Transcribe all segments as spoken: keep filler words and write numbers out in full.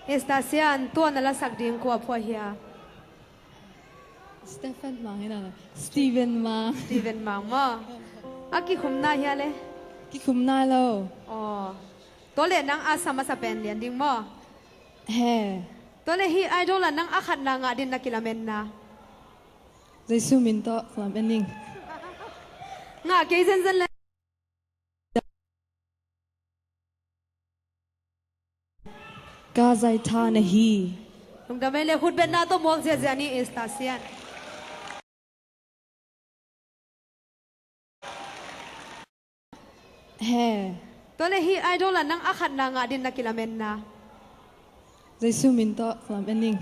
Esther Sian, tua na lasak ding kua phuah hia? Stephen Mang hi na. Steven Mang. Steven Mang maw? A kikhum na hia le? Kikhum na lo. Aw. Tua le nang a sam a sa pen lian ding maw? He. Tua le hih Idol ah nang a khatna ngah din na kilamen na? Jesu min tawh kilamen ning. Ngah kei zenzen le. Ka zaitha na hi. Lungdam ei le, khut betna tawh muak ziahziah ni Esther Sian. He. Tua le hih Idol ah nang a khatna ngah din na kilamen na? Jesu min tawh kilamen ning.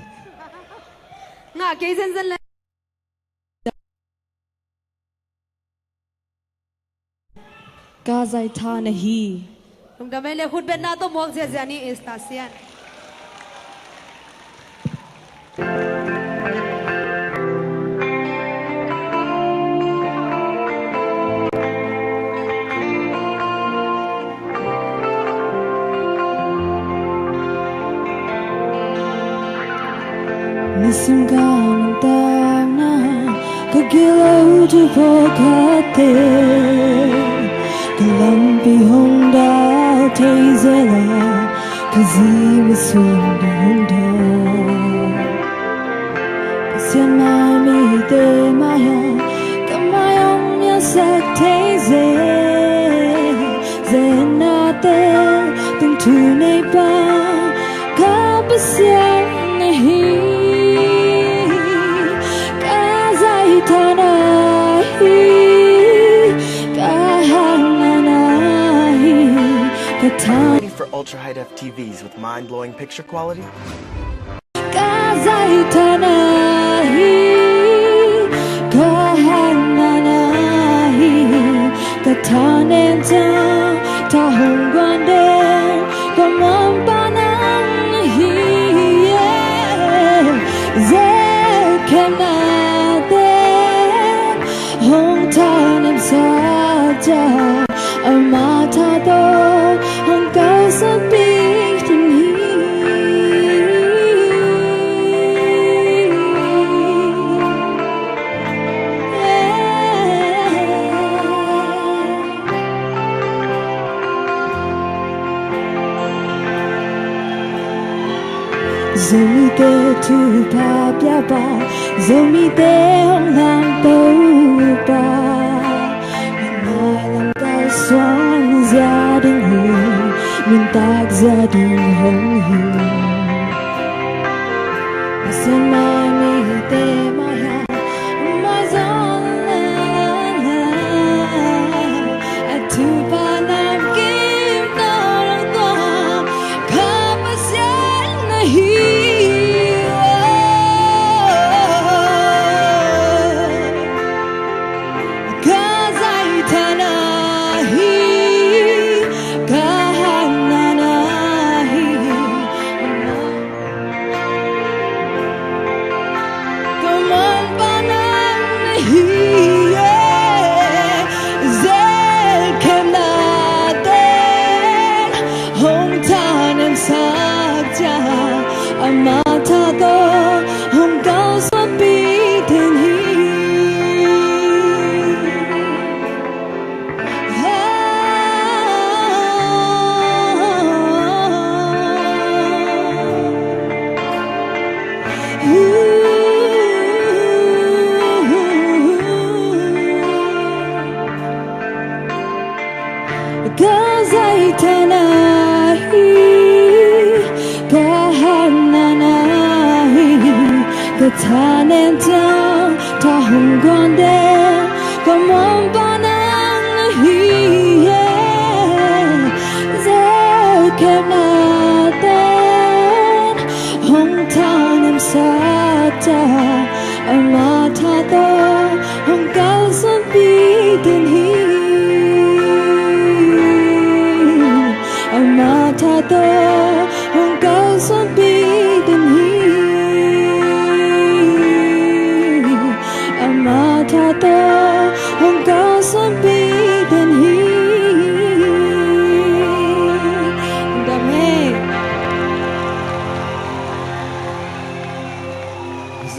Ngah kei zenzen le. Ka zaitha na hi. Lungdam ei le, khut betna tawh muak ziahziah ni Esther Sian. Nisim ka nuntakna ka gilo tu pawlkhatte, ka lampi hong dal thei zel a, ka zi masuang ding hong dal. Pasian mai mite mai-ah ka mai hong nialsak thei zel. Zenate tung thu nei pa ka Pasian na hi. Ka zaitha na hi, ka hatna na hi, ka tha. Ready for ultra high def T Vs with mind blowing picture quality? Ka zaitha na hi, ka hatna na hi, ka thanem ciang tha hong guan den, ka muanpa nang na hi. Yeah. Zel khemna ten hong thanemsak ciang, ama tha tawh hong kalsuanpih ding hi. Zomite thupha piapa, Zomite hong lam Topa, na lam kalsuan zia ding hi, nuntak zia ding hong hi. Pasian mai mite mai-ah, mai zong a thupha namkim tawh hong tua ka Pasian na hi. Ka zaitha na hi, ka hatna na hi, ka muanpa nang na hi. Zel khemna ten hong thanemsak ciang, ama tha tawh hong kalsuanpih ding hi. Ka zaitha na hi, ka hatna na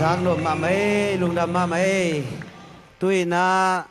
Zak nuam mahmah ei, lungdam mahmah ei. Tu-in ah